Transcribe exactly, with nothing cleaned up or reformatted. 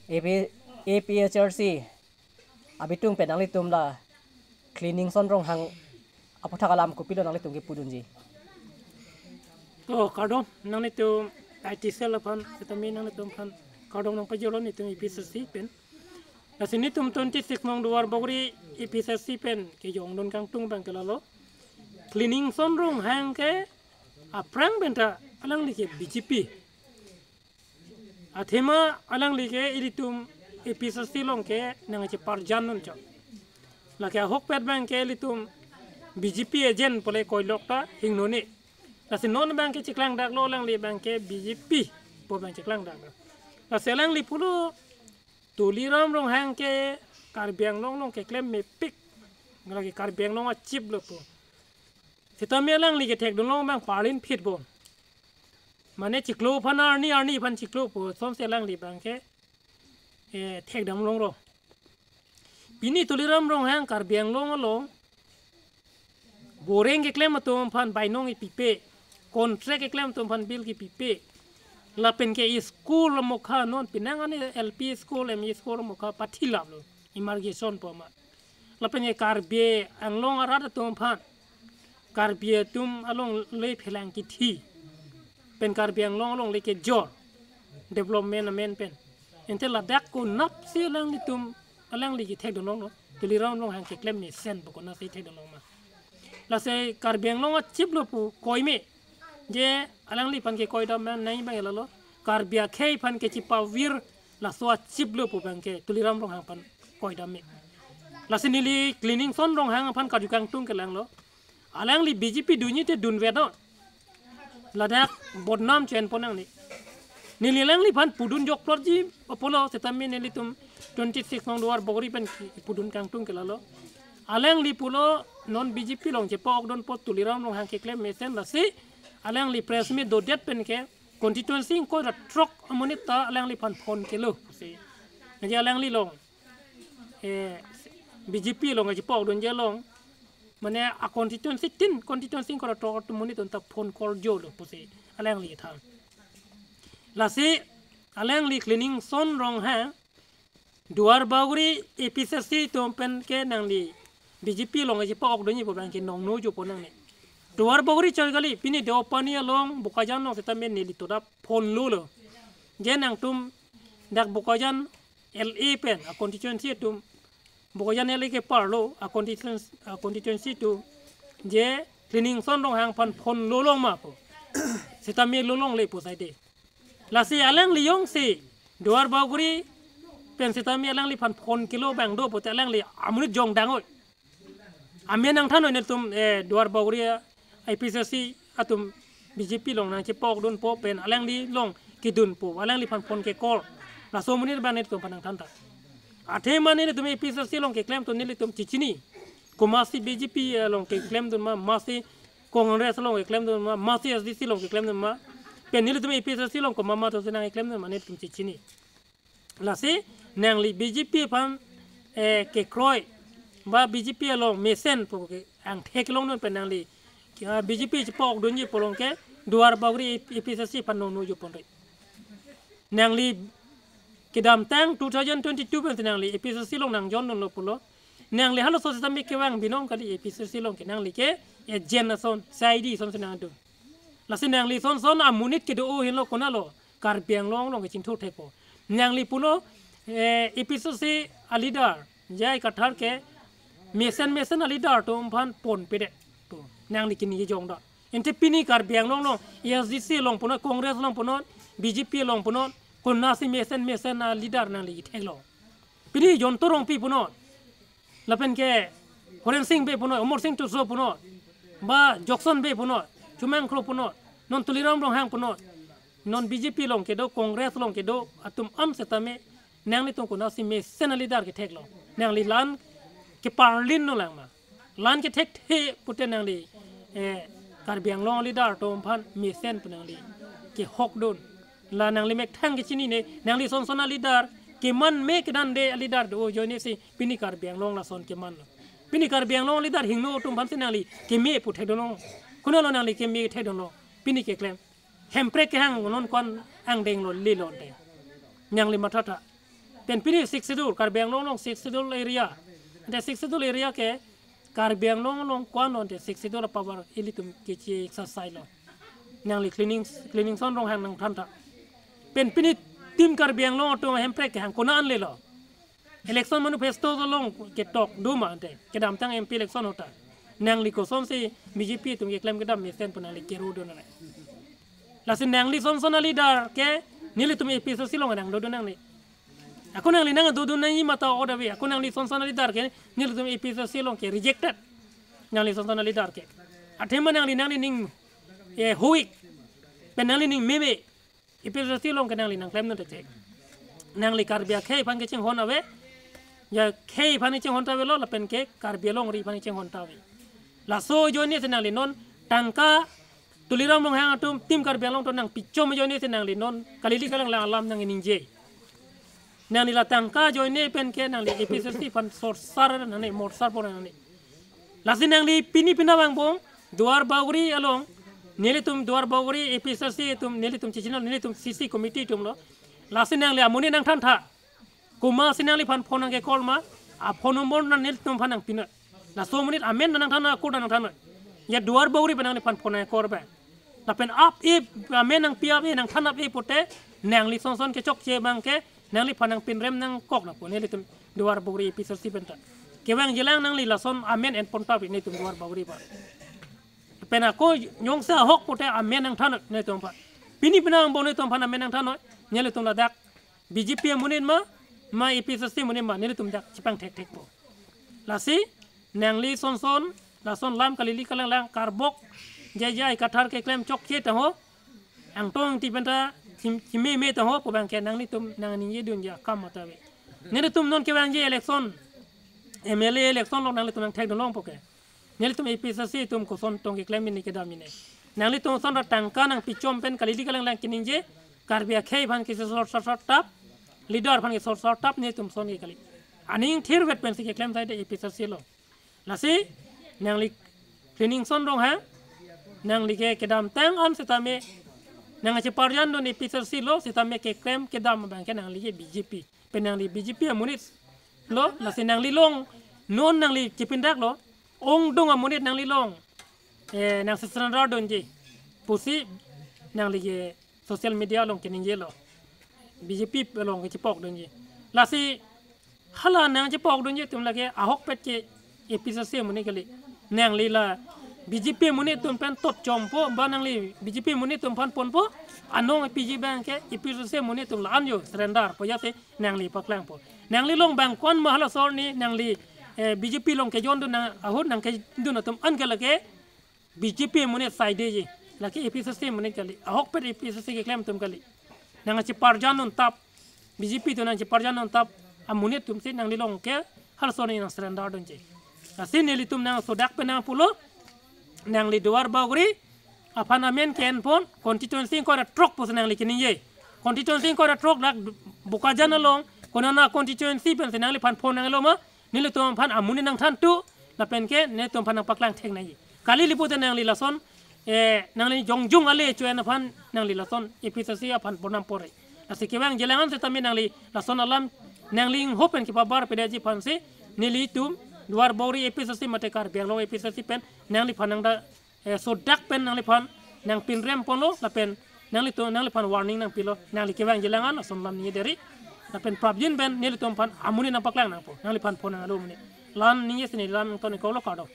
A P, A P H L C abitung pen nanglitum la Cleaning Son Ronghang aputhak alam kopilo nanglitum kipudunji? To, kardom nanglitum I T cell aphan, sitame nanglitum aphan kardom nangpajirlo, netum A P H L C pen. Lasi netum twenty-six nong Duarbagori A P H L C pen kejongdun kangtung abang ke lalo, Cleaning Son Ronghang ke aphrang penta alangli ke B J P. Athema alangli ke ilitum A P H L C along ke nangcheparjandun chot. Lake ahokpet abang ke ilitum B J P agent pu le koilok ta hingnone. Lasi non abang ke chiklangdaklo, alangli abang ke B J P pu abang chiklangdaklo. Lasi alangli pulo Tuliram Ronghang ke Karbi Anglong along keklem mepik, lake Karbi Anglong a-chief lo pu. Sitame alangli kethekdunlong abang parlin phit bon. Mane chiklo aphan arni, arni aphan chiklo pu sonsi alangli abang ke, eh, thekdamlonglo. Pini Tuliram Ronghang Karbi Anglong along boreng keklem atum aphan bainong kipipe, contract keklem atum aphan bill kipipe, lapen ke school amokha non penang ani L P school, M E school amokha pathilaplo, immigration pu ma. Lapen ke Karbi Anglong arat atum aphan, Karbi atum along le phelang kithi pen Karbi Anglong along le kejor development amen pen. Ante ladak konatsi alanglitum, alangli kethekdunlonglo, Tuliram Ronghang keklem mesen pu konatsi thekdunlong ma? Lasi Karbi Anglong a-chief lo pu koime, je alangliphan kekoidam nangji abang ke lalo, Karbi akhei aphan kechipavir laso a-chief lo pu abang ke Tuliram Ronghang aphan koidam me. Lasi neli Cleaning Son Ronghang aphan karju kangtung kelanglo. Alangli B J P dunji te dunvek non. Ladak bodnam chen pon nangne. Neli alangliphan pudun jokplotji apotlo, sitame nelitum twenty-six nong Duarbagori pen kipudun kangtung ke lalo. Alangli pulo non B J P along chepa-okdunpo Tuliram Ronghang keklem mesen, lasi alangli press meet dodet pen ke constituency ingkoi ra throk amonit ta alangliphan phone kelo pusi. Nangji alangli along, eh, B J P along chepa-okdunji along, mane a-constituency tin, constituency ingkoi ra throk atum amonit atum ta phone call jolo pusi alangli than. Lasi alangli Cleaning Son Ronghang Duarbagori A P H L C atum pen ke nangli B J P along chepa-okdunji pu abang ke nongno jopon nangne. Duarbagori choi kali, pini Deopani along Bokajan along sitame neli toda phone lolo. Je nangtum dak Bokajan L A pen a-constituency atum, Bokajan L A kepar lo a-constituency, a-constituency atum, je Cleaning Son Ronghang aphan phone lolong ma pu. Sitame lolongle pu saide. Lasi alangli jongsi Duarbagori pen sitame alangliphan phone kelo abang do pute alangli amonit jongdang oi. Amen nangthan oi, netum, eh, Duarbagori A P H L C atum B J P along nangchepa-okdunpo pen alangli along kedunpo, alangliphan phone ke-call. Laso amonit abang netum aphan nangthan ta. Athema netum A P H L C along keklem atum nelitum chechini. Komatsi B J P along keklemdun ma, matsi Congress along keklemdun ma, matsi S D C along keklemdun ma, pen nelitum A P H L C along komat ma atumsi nangkeklemdun ma, netum chechini. Lasi nangli B J P aphan, eh, kekroi ba B J P along mesen pu ke angthek longdun pen nangli, ah, B J P chepa-okdunji pu along ke Duarbagori A P H L C aphan nongno joponre. Nangli kedamtang two thousand twenty-two pen nangli A P H L C along nangjondunlo pulo. Nangli halaso sitame kevang binong kali A P H L C along ke, nangli ke agent ason, C I D asonsi nangdun. Lasi nangli son son amonit kedo-o henlo, konatlo Karbi Anglong along kechingthur thekpo. Nangli pulo, eh, A P H L C a-leader J I Kathar ke mesen mesen a-leader atum aphan phone pedet pu nangli kini kejongdun. Ante pini Karbi Anglong along A S D C along punon, Congress along punon, B J P along punon, konatsi mesen mesen a-leader nangli ketheklo? Pini John Torongpi punon, lapen ke Horen Sing Bey punon, Amar Sing Tisso punon, ba Jokson Bey punon, Chumang Kro punon, non Tuliram Ronghang punon, non B J P along kedo, Congress along kedo atum an setame nanglitum konatsi mesen a-leader ketheklo? Nangli lan keparlinlo lang ma? Lan kethekthe pute nangli, eh, Karbi Anglong a-leader atum aphan mesen pu nangli kehokdun. La nangli methang kechinine, nangli son son a-leader keman me kedande a-leader do ajoinesi pini Karbi Anglong lason kemanlo. Pini Karbi Anglong a-leader hingno atum aphansi nangli keme pu thekdunlo. Konatlo nangli keme thekdunlo? Pini keklem Hemprek kehang non ko-an angdenglo, lelo de. Nangli mathatha. Pen pini Sixth Schedule, Karbi Anglong along Sixth Schedule area. Ante Sixth Schedule area ke Karbi Anglong along ko-an lo ante Sixth Schedule apower ilitum keche exercise lo. Nangli cleaning, cleaning son Ronghang nangthan tha. Pen pini Team Karbi Anglong atum Hemprek ke hang konat an lelo. Election manifesto along ketok do ma ante. Kedamtang M P election ahut ta. Nangli kosonsi B J P atum keklem kedam mesen pu nangli kero do nang. Lasi nangli son son aleader ke nelitum A P H L C along nang do do nangli. Ako nangli nang do do nangji mata order ve. Ako nangli son son aleader ke nelitum A P H L C along ke rejected. Nangli son son aleader ke. Athema nangli nangli ning eh huik. Pen nangli ning meme. A P H L C along ke nangli nangklem non te. Nangli Karbi akhei aphan kechinghon ave. Ya khei aphan kechinghon ta avelo lapen ke Karbi alongri aphan kechinghon ta ave. Laso ajoine si nangli non tangka Tuliram Ronghang atum Team Karbi Anglong atum nangpichom ajoine si nangli non kalili kalanglang alam nangningje. Nangli la tangka ajoine pen ke nangli A P H L C aphan sorsar nangne morsar pon nangne. Lasi nangli pini pina vangbom Duar Bagori along nelitum Duar Bagori A P H L C atum nelitum chichinal nelitum C C committee atum lo. Lasi nangli amonit nangthan tha. Komatsi nangliphan phone nangke-call ma, a phone number nang nelitum aphan nangpinoi. Laso amonit amen nangthan ako nangthan. Ya Duar Bagori pen nangliphan phone nangke-call ba. Lapen ap-e amen nangpi ap-e nangthan ap-e pute nangli son son kechokche abang ke nangliphan nangpinrem nangkok nangpo nelitum Duar Bagori A P H L C pen ta. Kevangjilang nangli lason amen en pon ta pi nelitum Duar Bagori ba. Pen ako jongsi ahok pute amen nangthan nelitum aphan. Pini pina vangbom nelitum aphan amen nangthan nelitum ladak B J P amonit ma, ma A P H L C amonit ma, nelitum dak chepangthekthekpo. Lasi, nangli son son, lason lam kalili kalanglang, karbok, jai jai kathar keklem chokche ta ho, angtong ti penta, chim-, chimeme ta ho, pu abang ke nanglitum nangningje dunji akam mata ave. Nelitum non kevangji election, M L A election along nanglitum nangthek dun longpo ke. Nelitum A P H L C atum koson tong keklem mene kedam mene. Nanglitum son ra tangka nangpichom pen kalili kalanglang keningje, Karbi akhei aphan kesorsar sar tap, leader aphan kesorsar tap nelitum son ke kali. Aning thirvet pensi keklem sai de A P H L C along. Lasi, nangli cleaning son Ronghang, nangli ke kedamtang an setame, nangcheparjan dun A P H L C lo, setame keklem kedam abang ke nangli ke B J P. Pen nangli B J P amonit lo, lasi nangli along, non nangli chipindak lo, ongdung amonit nangli along, eh, nangsesurrender dunji, pusi nangli ke social media along keningje lo, B J P along kechepok dunji. Lasi hala nangchepok dunji atum lake ahokpet ke A P H L C amonit kali. Nangli la B J P amonit atum pen tot chompo, ba nangli B J P amonit atum aphan ponpo, anong A P G abang ke A P H L C amonit atum la-an jo surrender po jate nangli paklangpo. Nangli along bang ko-an ma halaso arni nangli, eh, B J P along kejon dun nang ahut nangkedun atum an ke lake B J P amonit side ji. Lake A P H L C amonit kali. Ahokpet A P H L C keklem atum kali. Nangcheparjan dun tap. B J P atum nangcheparjan dun tap. Amonit atumsi nangli along ke halaso arni nangsurrender dunji. Lasi nelitum nangsodak pen nangpulo. Nangli Duar Bagori aphan amen ke-en pon, constituency ingkoi ra throk pusi nangli keningje. Constituency ingkoi ra throk dak Bokajan along, konana constituency pensi nangliphan phone nanglo ma, nelitum aphan amonit nangthan tu, lapen ke nelitum aphan nangpaklang thek nangji. Kalili pute nangli lason, eh, nangli jongjung ale chuen aphan, nangli lason A P H L C aphan bonam pore. Lasi kevangjilang an setame nangli lason alam, nangli ingho pen kepabar pedaji aphansi, nelitum, Duar Bagori A P H L C mate Karbi Anglong A P H L C pen, nangliphan nangda eh, sodak pen nangliphan nangpinrem ponlo, lapen nanglitum nangliphan warning nangpilo, nangli kevangjilang an ason lam ningje deri, lapen prapjin pen nelitum aphan amonit nangpaklang nangpo, nangliphan phone nanglo amonit. La-an ningje si neli la-an nangton ikolo kado.